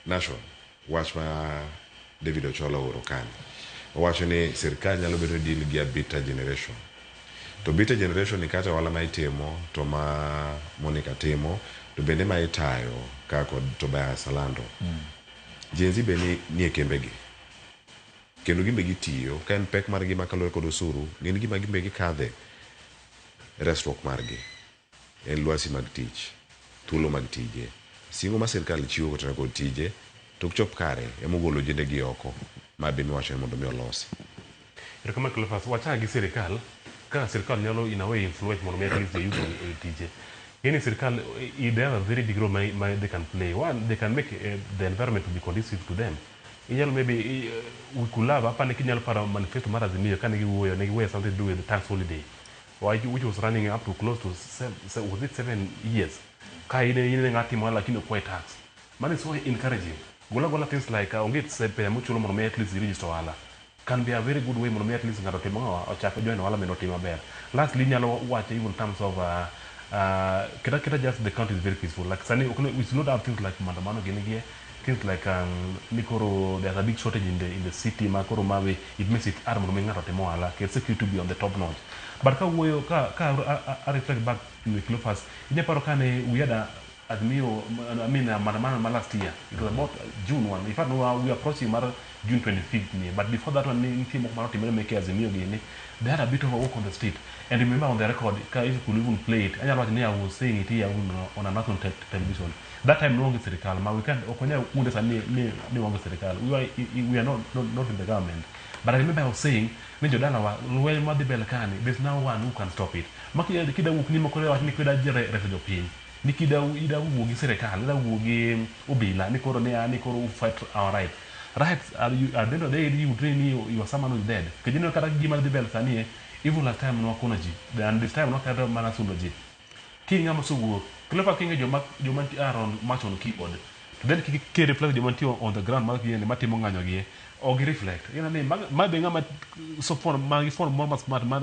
Nation, wach ma David Ochola ooro kani. Owacho ni sirkal nyalo bedo deal gi a bitter generation. To bitter generation ni kata ohala ma itimo to ma Monica timo to bende ma itayo ka kod Tobias Alando. Gen Z be ni, ni e kembegi. Kendo gimbe gitiyo ka en pek margi ma kaluwore kod osuru, gin gima gimbe gikadhe resruok margi. En lwasi mag tich, thuolo mag tije. Singo ma sirkal chiwo kotenore kod tije to ok chop kare emogolo ojende gi oko ma be miwacho ni mondo mi olosi. Erokamano Cleophas, wachak gi sirikal kaka sirikal nyalo in a way influence mondo mi at least the youth oyud tije. Ng'eni sirikal they have a very big role ma they can play. One, they can make the environment to be conducive to them. Inyalo maybe we could have apani kinyalo paro manifesto mar Azimio kane giwuoyo ne giwuoyo something to do with the tax holiday which was running up to close to seven, was it 7 years ka in ng'at timo ohala lakini ok tax. Mano is so encouraging. Gola gola things like onge pesa mochulo mondo mi at least i register ohala can be a very good way mondo mi at least ng'ato otim ang'o ochak join ohala mondo otim maber. Lastly, inyalo wacho even in terms of keta just the country is very peaceful. Like sani ok we should not have things like maandamano gini gi things like ni koro there's a big shortage in the city ma koro mawe it makes it hard mondo mi ng'ato otim ohala ket security to be on the top notch. But ka wuoyo ka a reflect back to the Cleophas, inya paro kane we had a Azimio, I mean, maandamano ma last year. It was about June 1. In fact, we were approaching mar June 25th. Ni. But before that one, nitie moko manotimore meke Azimio gini. They had a bit of a walk on the street. And remember on the record, ka if you could even play it, anyalo wacho ni I was saying it here on a national television. That time no onge sirikal, ma we can't, ok wanyal wuonde sani ni waonge sirikal. We are not in the government. But I remember I was saying, ni jodalawa, lweny madhi mbele kani, there's no one who can stop it. Ma kida wuok ni moko wach ni kida reso jopiny. Ni kida ida wuo gi sirikal, ida wuo gi obila, ni koro ni koro we fight our right. Rights are you, at the end of the day, you train you are someone who is dead. Kendo ineno kata gima dhi mbele sani, even last time nwakono ji, and this time nwakata mana sundo ji. Ki ng'ama osewuok, Cleophas king'e joma nitie around march on keyboard. To then ki reflect joma nitie on the ground mar gini matimo ng'anyo gi, ok gi reflect. Ineno ni ma be ng'ama so phone ma gi phone moro ma smart mar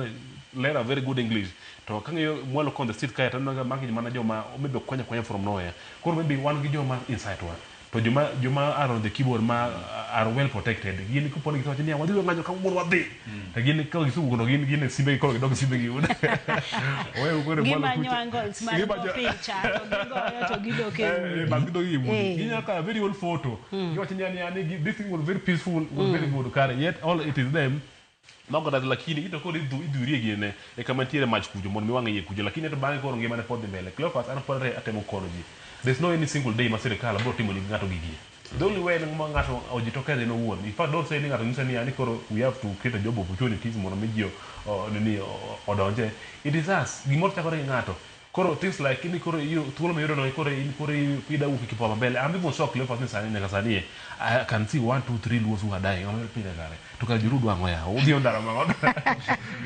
learn a very good English. To kang'iyo mwalo on the street kae to aneno ka magi mana joma maybe okwany akwanya from nowhere. Koro maybe wan gi joma inside wa. To joma are on the keyboard ma are well protected. Gin kopo ni giwacho ni wadhi ng'anyo kawuono wadhi. To gin ka gisewuok no gin e simbe gi koro gidok e simbe gi. Owe koro mwalo Gimanyo kucha. angles mar go picha to gigoyo to gidok e udi. Bas gidok e udi. Ginyalo kawo a very old photo. Giwacho ni this thing was very peaceful, was very good. Kare yet all it is them mago kata lakini ito koro idhurie gine e kama nitiere mach kucho mondo mi wang' iye kucho lakini to bang'e koro ngimane pod dhi mbele. Cleophas an pod atemo kono ji. There's no any single day ma sirikal biro timo ni ng'ato gigie. The only way ma ng'ato ojitokeze en owuon. In fact, don't say ni ng'ato nyise ni koro we have to create a job opportunities mondo mi ji nini odonje. It is us. Gimoro chakore gi ng'ato. Koro things like ni koro thuolo miyudo no koro in koro ida wuok e kipawa mbele. I'm even shocked Cleophas ni sani nyaka sani I can see one, two, three Luos who are dying. I'm pile kare. To kare Joluo dwang'o yawa. Udhi ondara ma.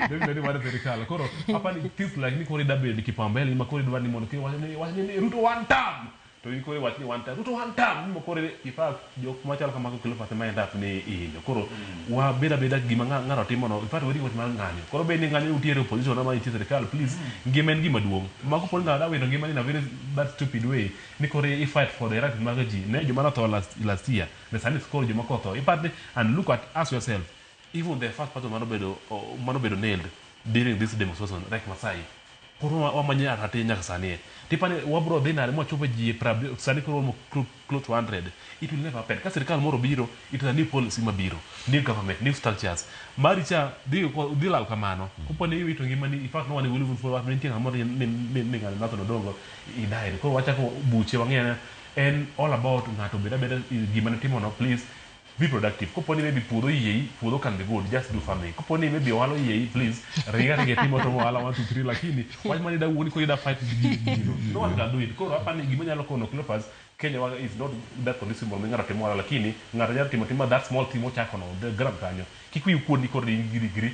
Definitely mar sirikal. Koro apani things like ni koro ida bedo kipawa mbele ma koro idwa ni mondo koro wach ni Ruto one term. To in koro iwach ni one term. Ruto one term. Ni koro in fact jok machalo kamago Cleophas ema end up ni ihinyo. Koro wabed abeda gima ng'ato timo no. In fact weri wach mar ng'anyo. Koro bed ni ng'anyo utiere opposition ama nitie sirikal please ngima en gima duong'. Ma kopo ni ng'ato dwa wito ngimane in a very that stupid way ni koro i fight for the right mag ji. Ne joma notho last year. Ne sani koro joma kotho. In fact and look at ask yourself even the first person manobedo nailed during this demonstration Rex Masai koro wamanye arate nyaka sani e tipani wabro dhi nade mwachopo ji sani koro waromo close to 100. It will never happen ka sirikal moro biro. It is a new policy mabiro, new government, new structures mari cha dhi lal kamano kopo ni iwito ngimani. In fact no one will even follow up. Nitie ng'ama ni ng'ano Nathan Odongo he died. Koro wachako buche wang'eyo en all about ng'ato bed abeda gima ne timono. Please be productive. Kopo ni maybe puodho oyiei, puodho can be good, just do farming. Kopo ni maybe ohala oyiei, please ringa ringa timo to ohala 1 2 3 lakini wach mani da wuoni koro ida fight gi gino, no one can do it. Koro apani gima nyalo kono Cleophas, Kenya wa is not that conducive mondo mi ng'ato tim ohala lakini ng'ato nyalo timo tima that small thing mochako no the grab kanyo kik wiyi kuod ni koro in gi degree.